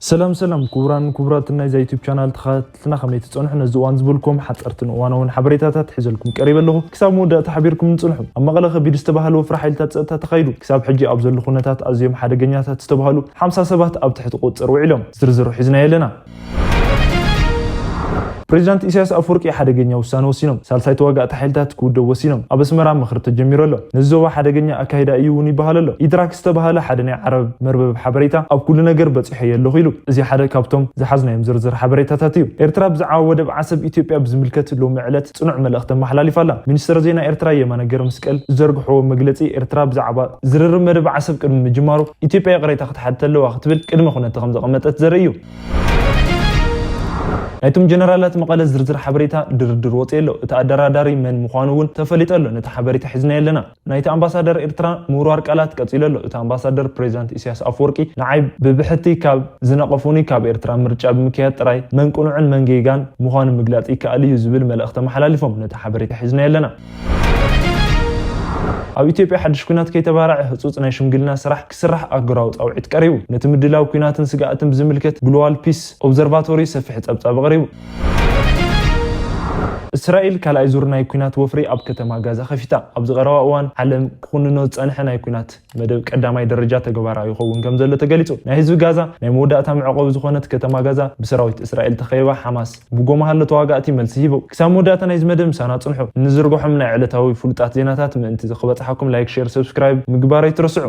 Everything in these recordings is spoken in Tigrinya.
ሰላም ሰላም ክቡራን ክቡራት ናይዛ ዩቲዩብ ቻናል ተኸታተልትና፣ ከመይ ትጸንሑ? ነዚ እዋን ዝበልኩም ሓጸርትን እዋናውን ሓበሬታታት ሒዘልኩም ቀሪበ ኣለኹ። ክሳብ መወዳእታ ሓቢርኩም ንጽንሑ። ኣብ መቐለ ከቢድ ዝተባህለ ወፍሪ ሓይልታት ጸጥታ ተኻይዱ። ክሳብ ሕጂ ኣብ ዘሎ ኩነታት ኣዝዮም ሓደገኛታት ዝተባህሉ ሓምሳ ሰባት ኣብ ትሕቲ ቁጽር ውዒሎም። ዝርዝሩ ሒዝናዮ ኣለና። ፕሬዚዳንት ኢሳያስ ኣፈወርቂ ሓደገኛ ውሳነ ወሲኖም። ሳልሳይ ተዋጋእቲ ሓይልታት ክውደብ ወሲኖም። ኣብ ኣስመራ ምኽሪ ተጀሚሩ ኣሎ። ነዚ ዞባ ሓደገኛ ኣካይዳ እዩ እውን ይበሃል ኣሎ። ኢድራክ ዝተባህለ ሓደ ናይ ዓረብ መርበብ ሓበሬታ ኣብ ኩሉ ነገር በጺሐ ኣለኹ ኢሉ። እዚ ሓደ ካብቶም ዝሓዝናዮም ዝርዝር ሓበሬታታት እዩ። ኤርትራ ብዛዕባ ወደብ ዓሰብ ኢትዮጵያ ብዝምልከት ሎሚ ዕለት ጽኑዕ መልእኽቲ ኣመሓላሊፋ ኣላ። ሚኒስትር ዜና ኤርትራ የማነ ገረመስቀል ዝዘርግሕዎ መግለጺ፣ ኤርትራ ብዛዕባ ዝርርብ መደብ ዓሰብ ቅድሚ ምጅማሩ ኢትዮጵያ ይቕሬታ ክትሓትት ኣለዋ ክትብል ቅድመ ኩነተ ከም ዘቐመጠት ዘርኢ እዩ። ናይቶም ጀነራላት መቐለ ዝርዝር ሓበሬታ ድርድር ወፂኡ ኣሎ። እቲ ኣደራዳሪ መን ምዃኑ እውን ተፈሊጡ ኣሎ። ነቲ ሓበሬታ ሒዝናዮ ኣለና። ናይቲ ኣምባሳደር ኤርትራ ምውርዋር ቃላት ቀፂሉ ኣሎ። እቲ ኣምባሳደር ፕሬዚዳንት ኢሳያስ ኣፈወርቂ ንዓይ ብብሕቲ ካብ ዝነቐፉኒ ካብ ኤርትራ ምርጫ ብምክያድ ጥራይ መን ቅኑዕን መን ጌጋን ምዃኑ ምግላፅ ይከኣል እዩ ዝብል መልእኽቲ ኣመሓላሊፎም። ነቲ ሓበሬታ ሒዝናዮ ኣለና። ኣብ ኢትዮጵያ ሓድሽ ኲናት ከይተባርዐ ህጹጽ ናይ ሽምግልና ስራሕ ክስራሕ ኣህጉራዊ ጻውዒት ቀሪቡ። ነቲ ምድላው ኲናትን ስግኣትን ብዝምልከት ግሎባል ፒስ ኦብዘርቫቶሪ ሰፊሕ ጸብጻብ ኣቕሪቡ። እስራኤል ካልኣይ ዙር ናይ ኲናት ወፍሪ ኣብ ከተማ ጋዛ ከፊታ። ኣብዚ ቀረባ እዋን ዓለም ክኹንኖ ዝጸንሐ ናይ ኲናት መደብ ቀዳማይ ደረጃ ተግባራዊ ይኸውን ከም ዘሎ ተገሊጹ። ናይ ህዝቢ ጋዛ ናይ መወዳእታ መዕቆቢ ዝኾነት ከተማ ጋዛ ብሰራዊት እስራኤል ተኸቢባ። ሓማስ ብጎማ ሃሎ ተዋጋእቲ መልሲ ሂቦም። ክሳብ መወዳእታ ናይዚ መደብ ምሳና ጽንሑ። እንዝርግሖም ናይ ዕለታዊ ፍሉጣት ዜናታት ምእንቲ ክበጽሓኩም ላይክ፣ ሼር፣ ሰብስክራይብ ምግባር ኣይትረስዑ።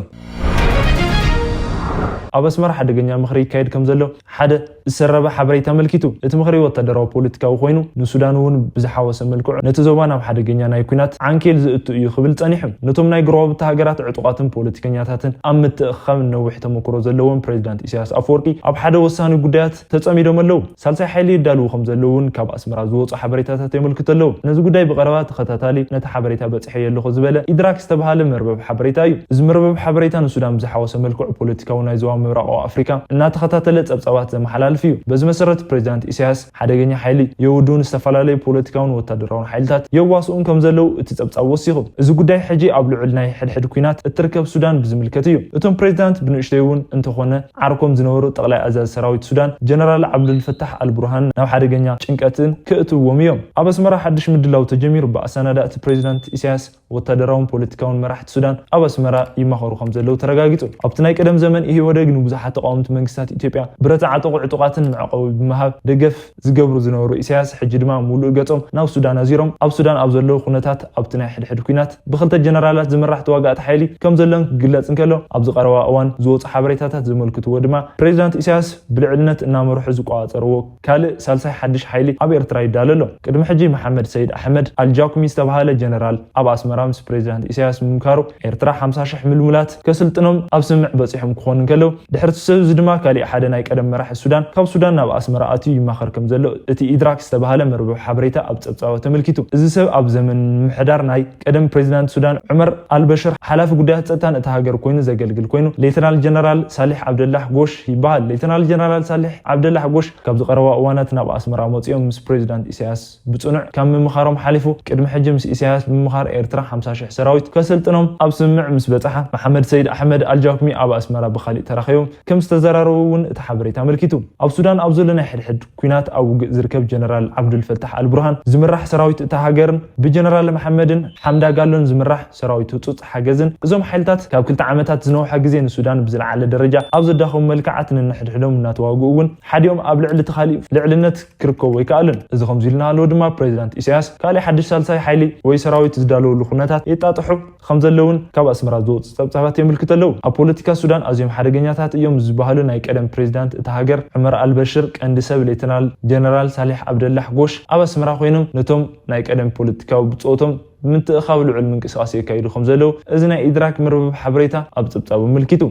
ኣብ ኣስመራ ሓደገኛ ምኽሪ ይካየድ ከም ዘሎ ሓደ ዝሰረበ ሓበሬታ ኣመልኪቱ። እቲ ምኽሪ ወታደራዊ ፖለቲካዊ ኮይኑ ንሱዳን እውን ብዝሓወሰ መልክዑ ነቲ ዞባ ናብ ሓደገኛ ናይ ኲናት ዓንኬል ዝእቱ እዩ ክብል ጸኒሑ። ነቶም ናይ ጎረባብቲ ሃገራት ዕጡቓትን ፖለቲከኛታትን ኣብ ምትእኽኻብ ነዊሕ ተመክሮ ዘለዎም ፕሬዚዳንት ኢሳያስ ኣፈወርቂ ኣብ ሓደ ወሳኒ ጉዳያት ተጸሚዶም ኣለዉ። ሳልሳይ ሓይሊ ይዳለዉ ከም ዘለዉ እውን ካብ ኣስመራ ዝወጹ ሓበሬታታት የመልክቱ ኣለዉ። ነዚ ጉዳይ ብቐረባ ተኸታታሊ ነቲ ሓበሬታ በጺሐዮ ኣለኹ ዝበለ ኢድራክ ዝተባህለ መርበብ ሓበሬታ እዩ። እዚ መርበብ ሓበሬታ ንሱዳን ብዝሓወሰ መልክዑ ፖለቲካዊ ናይ ዞባ ምብራቓዊ ኣፍሪካ እናተኸታተለ ጸብጻባት ዘመሓላልፍ እዩ። በዚ መሰረት ፕሬዚዳንት ኢሳያስ ሓደገኛ ሓይሊ የውድኡን ዝተፈላለዩ ፖለቲካውን ወታደራውን ሓይልታት የዋስኡን ከም ዘለዉ እቲ ጸብጻብ ወሲኹ። እዚ ጉዳይ ሕጂ ኣብ ልዑል ናይ ሕድሕድ ኲናት እትርከብ ሱዳን ብዝምልከት እዩ። እቶም ፕሬዚዳንት ብንእሽተይ እውን እንተኾነ ዓርኮም ዝነበሩ ጠቕላይ ኣዛዚ ሰራዊት ሱዳን ጀነራል ዓብዱልፈታሕ ኣልቡርሃን ናብ ሓደገኛ ጭንቀትን ክእትውዎም እዮም። ኣብ ኣስመራ ሓድሽ ምድላው ተጀሚሩ። ብኣሰናዳእቲ ፕሬዚዳንት ኢሳያስ ወታደራውን ፖለቲካውን መራሕቲ ሱዳን ኣብ ኣስመራ ይማኸሩ ከም ዘለዉ ተረጋጊጹ። ኣብቲ ናይ ቀደም ዘመን ኢህወደግ ንብዙሓት ተቃወምቲ መንግስታት ኢትዮጵያ ብረት ዝዓጠቑ ዕጡቓትን መዕቆቢ ብምሃብ ደገፍ ዝገብሩ ዝነበሩ ኢሳያስ፣ ሕጂ ድማ ምሉእ ገጾም ናብ ሱዳን ኣዚሮም። ኣብ ሱዳን ኣብ ዘለዉ ኩነታት ኣብቲ ናይ ሕድሕድ ኲናት ብክልተ ጀነራላት ዝምራሕ ተዋጋእቲ ሓይሊ ከም ዘሎን ክግለጽ እንከሎ፣ ኣብዚ ቀረባ እዋን ዝወጹ ሓበሬታታት ዘመልክትዎ ድማ ፕሬዚዳንት ኢሳያስ ብልዕልነት እናመርሑ ዝቆጻጸርዎ ካልእ ሳልሳይ ሓድሽ ሓይሊ ኣብ ኤርትራ ይዳሎ ኣሎ። ቅድሚ ሕጂ መሓመድ ሰይድ ኣሕመድ ኣልጃኩሚ ዝተባህለ ጀነራል ኣብ ኣስመራ ምስ ፕሬዚዳንት ኢሳያስ ምምካሩ፣ ኤርትራ ሓምሳ ሽሕ ምልሙላት ከስልጥኖም ኣብ ስምምዕ በጺሖም ክኾኑ እንከለዉ፣ ድሕሪ እቲ ሰብ እዚ ድማ ካሊእ ሓደ ናይ ቀደም መራሒ ሱዳን ካብ ሱዳን ናብ ኣስመራ ኣትዩ ይማኸር ከም ዘሎ እቲ ኢድራክ ዝተባህለ መርበብ ሓበሬታ ኣብ ጸብጻቡ ተመልኪቱ። እዚ ሰብ ኣብ ዘመን ምምሕዳር ናይ ቀደም ፕሬዚዳንት ሱዳን ዑመር ኣልበሽር ሓላፊ ጉዳያት ጸጥታን እታ ሃገር ኮይኑ ዘገልግል ኮይኑ፣ ሌተናል ጀነራል ሳሊሕ ዓብደላህ ጎሽ ይበሃል። ሌተናል ጀነራል ሳሊሕ ዓብደላህ ጎሽ ካብዚ ቀረባ እዋናት ናብ ኣስመራ መጺኦም ምስ ፕሬዚዳንት ኢሳያስ ብጽኑዕ ካብ ምምኻሮም ሓሊፉ፣ ቅድሚ ሕጂ ምስ ኢሳያስ ብምምኻር ኤርትራ ሓምሳ ሽሕ ሰራዊት ከሰልጥኖም ኣብ ስምምዕ ምስ በጽሓ፣ መሓመድ ሰይድ ኣሕመድ ኣልጃኩሚ ኣብ ኣስመራ ብኻሊእ ተራኺቦም ከም ዝተዘራረቡ እውን እቲ ሓበሬታ ኣመልኪቱ። ኣብ ሱዳን ኣብ ዘሎ ናይ ሕድሕድ ኲናት ኣብ ውግእ ዝርከብ ጀነራል ዓብዱልፈታሕ ኣልቡርሃን ዝምራሕ ሰራዊት እታ ሃገርን ብጀነራል መሓመድን ሓምዳጋሎን ዝምራሕ ሰራዊት ህጹጽ ሓገዝን፣ እዞም ሓይልታት ካብ ክልተ ዓመታት ዝነውሐ ግዜ ንሱዳን ብዝለዓለ ደረጃ ኣብ ዘዳኸሙ መልክዓት ነንሕድሕዶም እናተዋግኡ እውን ሓዲኦም ኣብ ልዕሊ እቲ ካሊእ ልዕልነት ክርከቡ ኣይከኣሉን። እዚ ከምዚ ኢሉ እናሃለወ ድማ ፕሬዚዳንት ኢሳያስ ካሊእ ሓድሽ ሳልሳይ ሓይሊ ወይ ሰራዊት ዝዳለወሉ ኩነታት የጣጥሑ ከም ዘለውን ካብ ኣስመራ ዝወፁ ጸብጻባት የምልክቱ ኣለዉ። ኣብ ፖለቲካ ሱዳን ኣዝዮም ሓደገኛታት እዮም ዝበሃሉ ናይ ቀደም ፕሬዚዳንት እታ ሃገር ዑመር ኣልበሽር ቀንዲ ሰብ ሌተናል ጀነራል ሳሊሕ ዓብደላህ ጎሽ ኣብ ኣስመራ ኮይኖም ነቶም ናይ ቀደም ፖለቲካዊ ብጾቶም ብምትእኻብ ልዑል ምንቅስቃስ የካይዱ ከም ዘለዉ እዚ ናይ ኢድራክ መርበብ ሓበሬታ ኣብ ጸብጻቡ ኣመልኪቱ።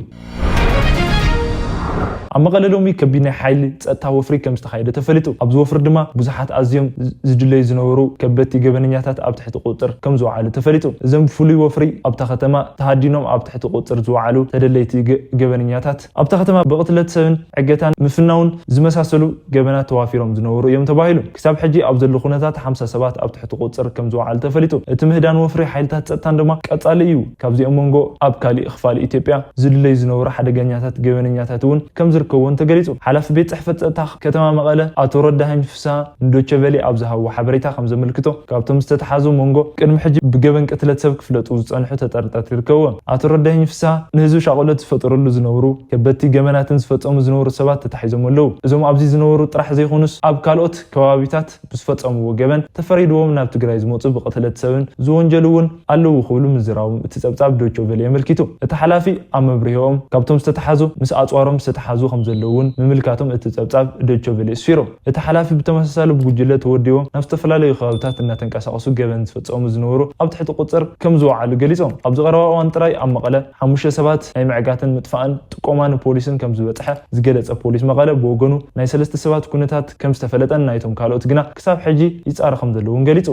ኣብ መቐለ ሎሚ ከቢድ ናይ ሓይሊ ጸጥታ ወፍሪ ከም ዝተኻየደ ተፈሊጡ። ኣብዚ ወፍሪ ድማ ብዙሓት ኣዝዮም ዝድለዩ ዝነበሩ ከበድቲ ገበነኛታት ኣብ ትሕቲ ቁጽጽር ከም ዝወዓሉ ተፈሊጡ። እዞም ብፍሉይ ወፍሪ ኣብታ ከተማ ተሃዲኖም ኣብ ትሕቲ ቁጽጽር ዝወዓሉ ተደለይቲ ገ-፣ ገበነኛታት ኣብታ ከተማ ብቕትለት ሰብን ዕገታን ምፍናውን ዝመሳሰሉ ገበናት ተዋፊሮም ዝነበሩ እዮም ተባሂሉ። ክሳብ ሕጂ ኣብ ዘሎ ኩነታት ሓምሳ ሰባት ኣብ ትሕቲ ቁጽጽር ከም ዝወዓሉ ተፈሊጡ። እቲ ምህዳን ወፍሪ ሓይልታት ጸጥታን ድማ ቀጻሊ እዩ። ካብዚኦም መንጎ ኣብ ካሊእ ክፋል ኢትዮጵያ ዝድለዩ ዝነበሩ ሓደገኛታት ገበነኛታት እውን ከም ዝርከብዎን ተገሊጹ። ሓላፊ ቤት ጽሕፈት ጸጥታ ከተማ መቐለ ኣቶ ረዳሃኝ ፍስሃ ንዶቸ ቬሌ ኣብ ዝሃብዎ ሓበሬታ ከም ዘመልክቶ፣ ካብቶም ዝተተሓዙ መንጎ ቅድሚ ሕጂ ብገበን ቅትለት ሰብ ክፍለጡ ዝጸንሑ ተጠርጠርቲ ይርከብዎም። ኣቶ ረዳሃኝ ፍስሃ ንህዝቢ ሻቕሎት ዝፈጠረሉ ዝነበሩ ከበድቲ ገበናትን ዝፈጸሙ ዝነበሩ ሰባት ተታሒዞም ኣለዉ። እዞም ኣብዚ ዝነበሩ ጥራሕ ዘይኮኑስ ኣብ ካልኦት ከባቢታት ብዝፈጸምዎ ገበን ተፈሪድዎም ናብ ትግራይ ዝመጹ ብቅትለት ሰብን ዝወንጀሉ እውን ኣለዉ ክብሉ ምዝራቦም እቲ ጸብጻብ ዶቸ ቬለ የመልኪቱ። እቲ ሓላፊ ኣብ መብርሂኦም፣ ካብቶም ዝተተሓዙ ምስ ኣጽዋሮም ዝተተሓዙ ከም ዘለዉ እውን ምምልካቶም እቲ ጸብጻብ ዶቸ ቬለ ኣስፊሩ። እቲ ሓላፊ ብተመሳሳሊ ብጉጅለ ተወዲቦም ናብ ዝተፈላለዩ ከባቢታት እናተንቀሳቐሱ ገበን ዝፈጸሙ ዝነበሩ ኣብ ትሕቲ ቁጽር ከም ዝወዓሉ ገሊጾም። ኣብዚ ቀረባ እዋን ጥራይ ኣብ መቐለ ሓሙሽተ ሰባት ናይ ምዕጋትን ምጥፋእን ጥቆማ ንፖሊስን ከም ዝበጽሐ ዝገለጸ ፖሊስ መቐለ ብወገኑ፣ ናይ ሰለስተ ሰባት ኩነታት ከም ዝተፈለጠን ናይቶም ካልኦት ግና ክሳብ ሕጂ ይጻረ ከም ዘለውን ገሊጹ።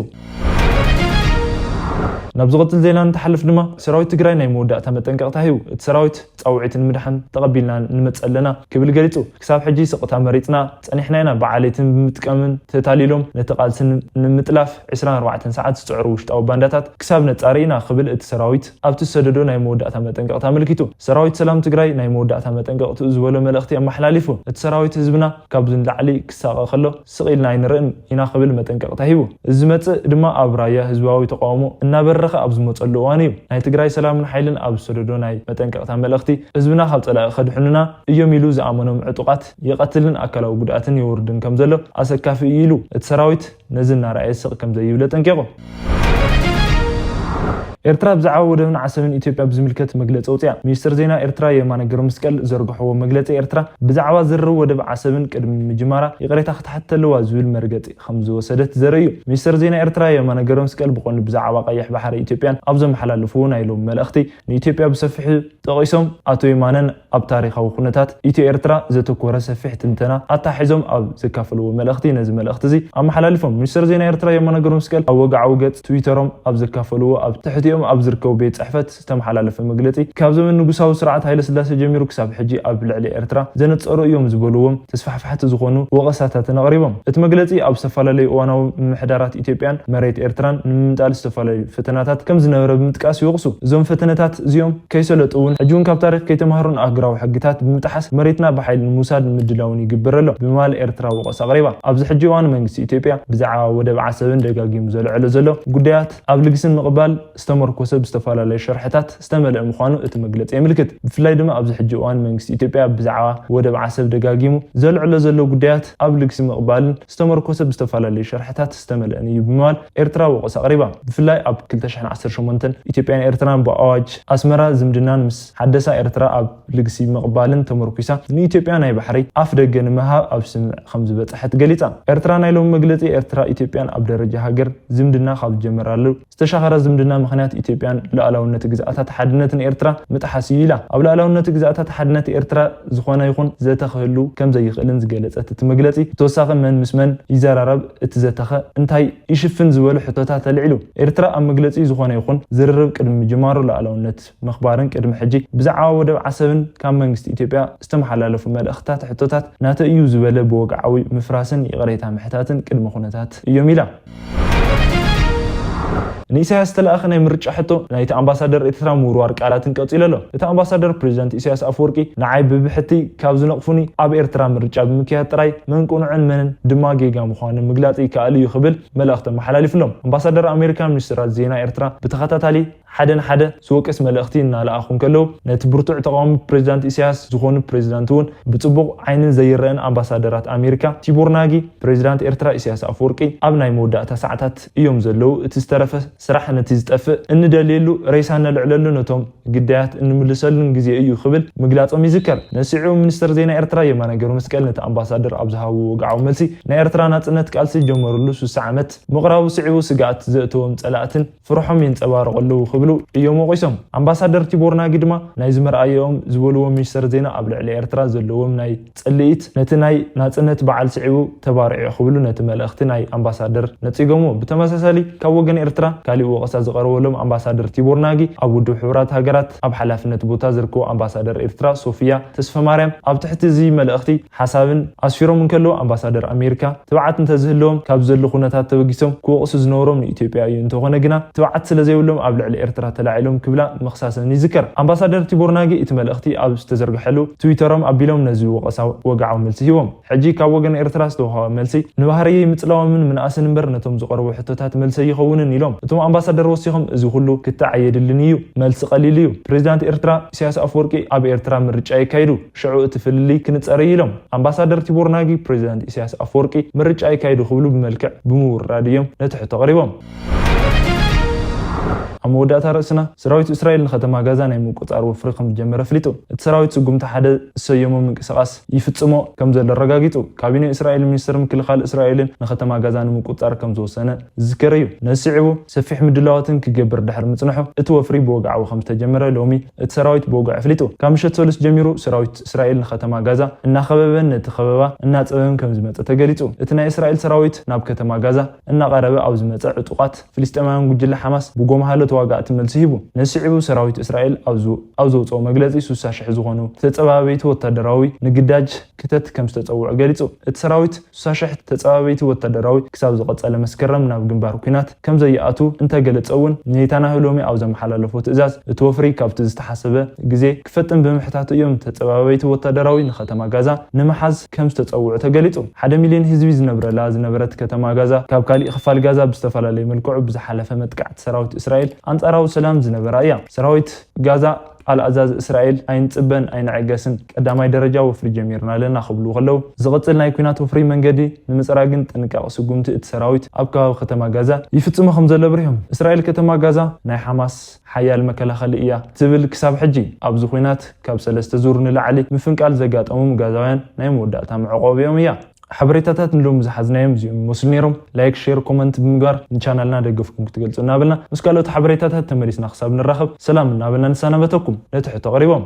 ናብ ዝቐጽል ዜና እንትሓልፍ ድማ፣ ሰራዊት ትግራይ ናይ መወዳእታ መጠንቀቕታ ሂቡ። እቲ ሰራዊት፣ "ጻውዒት ንምድሓን ተቐቢልና ንመጽእ ኣለና" ክብል ገሊጹ። "ክሳብ ሕጂ ስቕታ መሪጽና ጸኒሕና ኢና። ብዓሌትን ብምጥቃምን ተታሊሎም ነቲ ቃልሲ ንምጥላፍ ዕስራን ኣርባዕተን ሰዓት ዝጽዕሩ ውሽጣዊ ባንዳታት ክሳብ ነጻሪ ኢና" ክብል እቲ ሰራዊት ኣብቲ ዝሰደዶ ናይ መወዳእታ መጠንቀቕታ ኣመልኪቱ። ሰራዊት ሰላም ትግራይ ናይ መወዳእታ መጠንቀቕትኡ ዝበሎ መልእኽቲ ኣመሓላሊፉ። እቲ ሰራዊት፣ ህዝብና ካብዚ ንላዕሊ ክሳቐ ከሎ ስቕ ኢልና ኣይንርእን ኢና ክብል መጠንቀቕታ ሂቡ። እዚ ዝመጽእ ድማ ኣብ ራያ ህዝባዊ ተቃውሞ እናበረኸ ኣብ ዝመጸሉ እዋን እዩ። ናይ ትግራይ ሰላምን ሓይልን ኣብ ዝሰደዶ ናይ መጠንቀቕታ መልእኽቲ፣ ህዝብና ካብ ጸላኢ ከድሕኑና እዮም ኢሉ ዝኣመኖም ዕጡቓት ይቐትልን ኣካላዊ ጉድኣትን የውርድን ከም ዘሎ ኣሰካፊ እዩ ኢሉ። እቲ ሰራዊት ነዚ እናረኣየ ስቕ ከም ዘይብል ኣጠንቂቑ። ኤርትራ ብዛዕባ ወደብን ዓሰብን ኢትዮጵያ ብዝምልከት መግለጺ ኣውጽኣ። ሚኒስትር ዜና ኤርትራ የማነ ገብረመስቀል ዘርግሕዎ መግለጺ፣ ኤርትራ ብዛዕባ ዝርርብ ወደብ ዓሰብን ቅድሚ ምጅማራ ይቕሬታ ክትሓትት ኣለዋ ዝብል መርገጺ ከም ዝወሰደት ዘርኢ እዩ። ሚኒስትር ዜና ኤርትራ የማነ ገብረመስቀል ብቐንዱ ብዛዕባ ቀይሕ ባሕሪ ኢትዮጵያን ኣብ ዘመሓላለፍዎ ናይ ሎሚ መልእኽቲ፣ ንኢትዮጵያ ብሰፊሑ ጠቒሶም፣ ኣቶ የማነን ኣብ ታሪኻዊ ኩነታት ኢትዮ ኤርትራ ዘተኮረ ሰፊሕ ትንተና ኣተሓሒዞም ኣብ ዘካፈልዎ መልእኽቲ፣ ነዚ መልእኽቲ እዚ ኣመሓላሊፎም። ሚኒስትር ዜና ኤርትራ የማነ ገብረመስቀል ኣብ ወግዓዊ ገጽ ትዊተሮም ኣብ ዘካፈልዎ፣ ኣብ ትሕቲኦም ኣብ ዝርከቡ ቤት ጽሕፈት ዝተመሓላለፈ መግለጺ፣ ካብ ዘመን ንጉሳዊ ስርዓት ሃይለ ስላሴ ጀሚሩ ክሳብ ሕጂ ኣብ ልዕሊ ኤርትራ ዘነጸሩ እዮም ዝበልዎም ተስፋሕፋሕቲ ዝኾኑ ወቐሳታትን ኣቕሪቦም። እቲ መግለጺ ኣብ ዝተፈላለዩ እዋናዊ ምምሕዳራት ኢትዮጵያን መሬት ኤርትራን ንምምንጣል ዝተፈላለዩ ፈተናታት ከም ዝነበረ ብምጥቃስ ይወቕሱ። እዞም ፈተነታት እዚኦም ከይሰለጡ እውን፣ ሕጂ እውን ካብ ታሪኽ ከይተማህሩን ኣህጉራዊ ሕግታት ብምጥሓስ መሬትና ብሓይሊ ንምውሳድ ምድላውን ይግበር ኣሎ ብምባል ኤርትራ ወቐሳ ኣቕሪባ። ኣብዚ ሕጂ እዋን መንግስቲ ኢትዮጵያ ብዛዕባ ወደብ ዓሰብን ደጋጊሙ ዘልዕሎ ዘሎ ጉዳያት ኣብ ልግስን ምቕባል ዝተመርኮሰ ብዝተፈላለዩ ሸርሕታት ዝተመልአ ምዃኑ እቲ መግለጺ የምልክት። ብፍላይ ድማ ኣብዚ ሕጂ እዋን መንግስቲ ኢትዮጵያ ብዛዕባ ወደብ ዓሰብ ደጋጊሙ ዘልዕሎ ዘሎ ጉዳያት ኣብ ልግሲ ምቕባልን ዝተመርኮሰ ብዝተፈላለዩ ሸርሕታት ዝተመልአን እዩ ብምባል ኤርትራ ወቐሳ ኣቕሪባ። ብፍላይ ኣብ ክልተ ሽሕን ዓሰርተ ሸሞንተን ኢትዮጵያን ኤርትራን ብኣዋጅ ኣስመራ ዝምድናን ምስ ሓደሳ ኤርትራ ኣብ ልግሲ ምቕባልን ተመርኩሳ ንኢትዮጵያ ናይ ባሕሪ ኣፍ ደገ ንምሃብ ኣብ ስምምዕ ከም ዝበጽሐት ገሊጻ። ኤርትራ ናይ ሎሚ መግለጺ፣ ኤርትራ ኢትዮጵያን ኣብ ደረጃ ሃገር ዝምድና ካብ ዝጀመራሉ ዝተሻኸረ ዝምድና ምኽንያት ኢትዮጵያን ሉዓላውነት ግዝኣታት ሓድነትን ኤርትራ ምጥሓስ እዩ ኢላ። ኣብ ሉዓላውነት ግዝኣታት ሓድነት ኤርትራ ዝኾነ ይኹን ዘተ ክህሉ ከም ዘይኽእልን ዝገለጸት እቲ መግለጺ፣ ብተወሳኺ መን ምስ መን ይዘራረብ፣ እቲ ዘተኸ እንታይ ይሽፍን ዝበሉ ሕቶታት ኣልዒሉ። ኤርትራ ኣብ መግለጺ፣ ዝኾነ ይኹን ዝርርብ ቅድሚ ምጅማሩ ሉዓላውነት ምኽባርን ቅድሚ ሕጂ ብዛዕባ ወደብ ዓሰብን ካብ መንግስቲ ኢትዮጵያ ዝተመሓላለፉ መልእኽትታት፣ ሕቶታት ናተይ እዩ ዝበለ ብወግዓዊ ምፍራስን ይቕሬታ ምሕታትን ቅድመ ኩነታት እዮም ኢላ። ንኢሳያስ ዝተለኣኸ ናይ ምርጫ ሕቶ ናይቲ ኣምባሳደር ኤርትራ ምውርዋር ቃላትን ቀጺሉ ኣሎ። እቲ ኣምባሳደር፣ ፕሬዚዳንት ኢሳያስ ኣፈወርቂ ንዓይ ብብሕቲ ካብ ዝነቕፉኒ፣ ኣብ ኤርትራ ምርጫ ብምክያድ ጥራይ መን ቅኑዕን መንን ድማ ጌጋ ምዃኑ ምግላጽ ይከኣል እዩ ክብል መልእኽቲ ኣመሓላሊፉሎም። ኣምባሳደር ኣሜሪካ፣ ሚኒስትራት ዜና ኤርትራ ብተኸታታሊ ሓደ ንሓደ ዝወቅስ መልእኽቲ እናለኣኹ እንከለዉ፣ ነቲ ብርቱዕ ተቓዋሚ ፕሬዚዳንት ኢሳያስ ዝኾኑ ፕሬዚዳንት እውን ብጽቡቕ ዓይንን ዘይረኣን ኣምባሳደራት ኣሜሪካ ቲቦር ናጊ፣ ፕሬዚዳንት ኤርትራ ኢሳያስ ኣፈወርቂ ኣብ ናይ መወዳእታ ሰዓታት እዮም ዘለዉ። እቲ ዝተረፈ ስራሕ ነቲ ዝጠፍእ እንደልየሉ ሬሳ እነልዕለሉ፣ ነቶም ግዳያት እንምልሰሉን ግዜ እዩ ክብል ምግላጾም ይዝከር። ነዚ ስዒቡ ሚኒስትር ዜና ኤርትራ የማነ ገብረመስቀል ነቲ ኣምባሳደር ኣብ ዝሃብዎ ወግዓዊ መልሲ፣ ናይ ኤርትራ ናጽነት ቃልሲ ዝጀመረሉ ስሳ ዓመት ምቕራቡ ስዒቡ ስግኣት ዘእተዎም ጸላእትን ፍርሖም የንጸባርቑ ኣለዉ ክብሉ እዮም ወቒሶም። ኣምባሳደር ቲቦር ናጊ ድማ ናይዚ መርኣያኦም ዝበልዎ ሚኒስተር ዜና ኣብ ልዕሊ ኤርትራ ዘለዎም ናይ ጽልኢት ነቲ ናይ ናጽነት በዓል ስዒቡ ተባሪዑ ክብሉ ነቲ መልእኽቲ ናይ ኣምባሳደር ነጺጎምዎ። ብተመሳሳሊ ካብ ወገን ኤርትራ ካሊእ ወቐሳ ዝቐረበሎም ኣምባሳደር ቲቦር ናጊ ኣብ ውድብ ሕቡራት ሃገራት ኣብ ሓላፍነት ቦታ ዝርከቡ ኣምባሳደር ኤርትራ ሶፊያ ተስፈማርያም ኣብ ትሕቲ እዚ መልእኽቲ ሓሳብን ኣስፊሮም እንከለዉ፣ ኣምባሳደር ኣሜሪካ ትብዓት እንተዝህልዎም ካብዚ ዘሎ ኩነታት ተበጊሶም ክወቕሱ ዝነበሮም ንኢትዮጵያ እዩ። እንተኾነ ግና ትብዓት ስለዘይብሎም ኣብ ልዕሊ ኤርትራ ተላዒሎም ክብላ ምኽሳሰን ይዝከር። ኣምባሳደር ቲቦር ናጊ እቲ መልእኽቲ ኣብ ዝተዘርግሐሉ ትዊተሮም ኣቢሎም ነዚ ወቐሳ ወግዓዊ መልሲ ሂቦም። ሕጂ ካብ ወገን ኤርትራ ዝተወሃበ መልሲ ንባህርየይ ምጽላዎምን ምንኣስን እምበር ነቶም ዝቐርቡ ሕቶታት መልሲ ኣይኸውንን ኢሎም። እቶም ኣምባሳደር ወሲኾም እዚ ኩሉ ክትዕ ኣየድልን እዩ፣ መልሲ ቀሊል እዩ። ፕሬዚዳንት ኤርትራ ኢሳያስ ኣፈወርቂ ኣብ ኤርትራ ምርጫ የካይዱ፣ ሽዑ እቲ ፍልልይ ክንጸር እዩ ኢሎም። ኣምባሳደር ቲቦር ናጊ ፕሬዚዳንት ኢሳያስ ኣፈወርቂ ምርጫ የካይዱ ክብሉ ብመልክዕ ብምውራድ እዮም ነቲ ሕቶ ኣቕሪቦም። ኣብ መወዳእታ ርእስና ሰራዊት እስራኤል ንከተማ ጋዛ ናይ ምቁጻር ወፍሪ ከም ዝጀመረ ኣፍሊጡ። እቲ ሰራዊት ስጉምቲ ሓደ ዝሰየሞ ምንቅስቓስ ይፍጽሞ ከም ዘሎ ኣረጋጊጹ። ካቢነ እስራኤል ሚኒስትር ምክልኻል እስራኤልን ንከተማ ጋዛ ንምቁጻር ከም ዝወሰነ ዝዝከር እዩ። ነዚ ስዒቡ ሰፊሕ ምድላዋትን ክገብር ድሕሪ ምጽንሑ እቲ ወፍሪ ብወግዓዊ ከም ዝተጀመረ ሎሚ እቲ ሰራዊት ብወግዒ ኣፍሊጡ። ካብ ምሸት ሰሉስ ጀሚሩ ሰራዊት እስራኤል ንከተማ ጋዛ እናኸበበን ነቲ ከበባ እናጸበበን ከም ዝመጸ ተገሊጹ። እቲ ናይ እስራኤል ሰራዊት ናብ ከተማ ጋዛ እናቐረበ ኣብ ዝመጸ ዕጡቓት ፍልስጤማውያን ጉጅለ ሓማስ ብጎምሃሎ ተዋጋእቲ መልሲ ሂቡ። ነዚ ስዒቡ ሰራዊት እስራኤል ኣብ ዝ- ኣብ ዘውፅኦ መግለፂ ስሳ ሽሕ ዝኾኑ ተፀባበይቲ ወታደራዊ ንግዳጅ ክተት ከም ዝተፀውዑ ገሊፁ። እቲ ሰራዊት ስሳ ሽሕ ተፀባበይቲ ወታደራዊ ክሳብ ዝቐፀለ መስከረም ናብ ግንባር ኲናት ከም ዘይኣቱ እንተገለፀ እውን ኔታንያሁ ሎሚ ኣብ ዘመሓላለፎ ትእዛዝ እቲ ወፍሪ ካብቲ ዝተሓሰበ ግዜ ክፈጥን ብምሕታቱ እዮም ተፀባበይቲ ወታደራዊ ንከተማ ጋዛ ንምሓዝ ከም ዝተፀውዑ ተገሊፁ። ሓደ ሚልዮን ህዝቢ ዝነብረላ ዝነበረት ከተማ ጋዛ ካብ ካሊእ ክፋል ጋዛ ብዝተፈላለየ መልክዑ ብዝሓለፈ መጥቃዕቲ ሰራዊት እስራኤል ኣንጻራዊ ሰላም ዝነበራ እያ። ሰራዊት ጋዛ ቃል ኣዛዚ እስራኤል ኣይንጽበን ኣይንዕገስን፣ ቀዳማይ ደረጃ ወፍሪ ጀሚርና ኣለና ክብሉ ከለዉ ዝቕጽል ናይ ኲናት ወፍሪ መንገዲ ንምጽራግን ጥንቃቕ ስጉምቲ እቲ ሰራዊት ኣብ ከባቢ ከተማ ጋዛ ይፍጽሞ ከም ዘሎ ኣብሪሆም። እስራኤል ከተማ ጋዛ ናይ ሓማስ ሓያል መከላኸሊ እያ ትብል ክሳብ ሕጂ ኣብዚ ኲናት ካብ ሰለስተ ዙር ንላዕሊ ምፍንቃል ዘጋጠሞም ጋዛውያን ናይ መወዳእታ መዕቆቢኦም እያ። ሓበሬታታት ንሎሚ ዝሓዝናዮም እዚኦም ይመስሉ ነይሮም። ላይክ፣ ሼር፣ ኮመንት ብምግባር ንቻናልና ደገፍኩም ክትገልጹ እናበልና ምስ ካልኦት ሓበሬታታት ተመሊስና ክሳብ ንራኸብ ሰላም እናበልና ንሰናበተኩም። ነቲ ሕቶ ኣቕሪቦም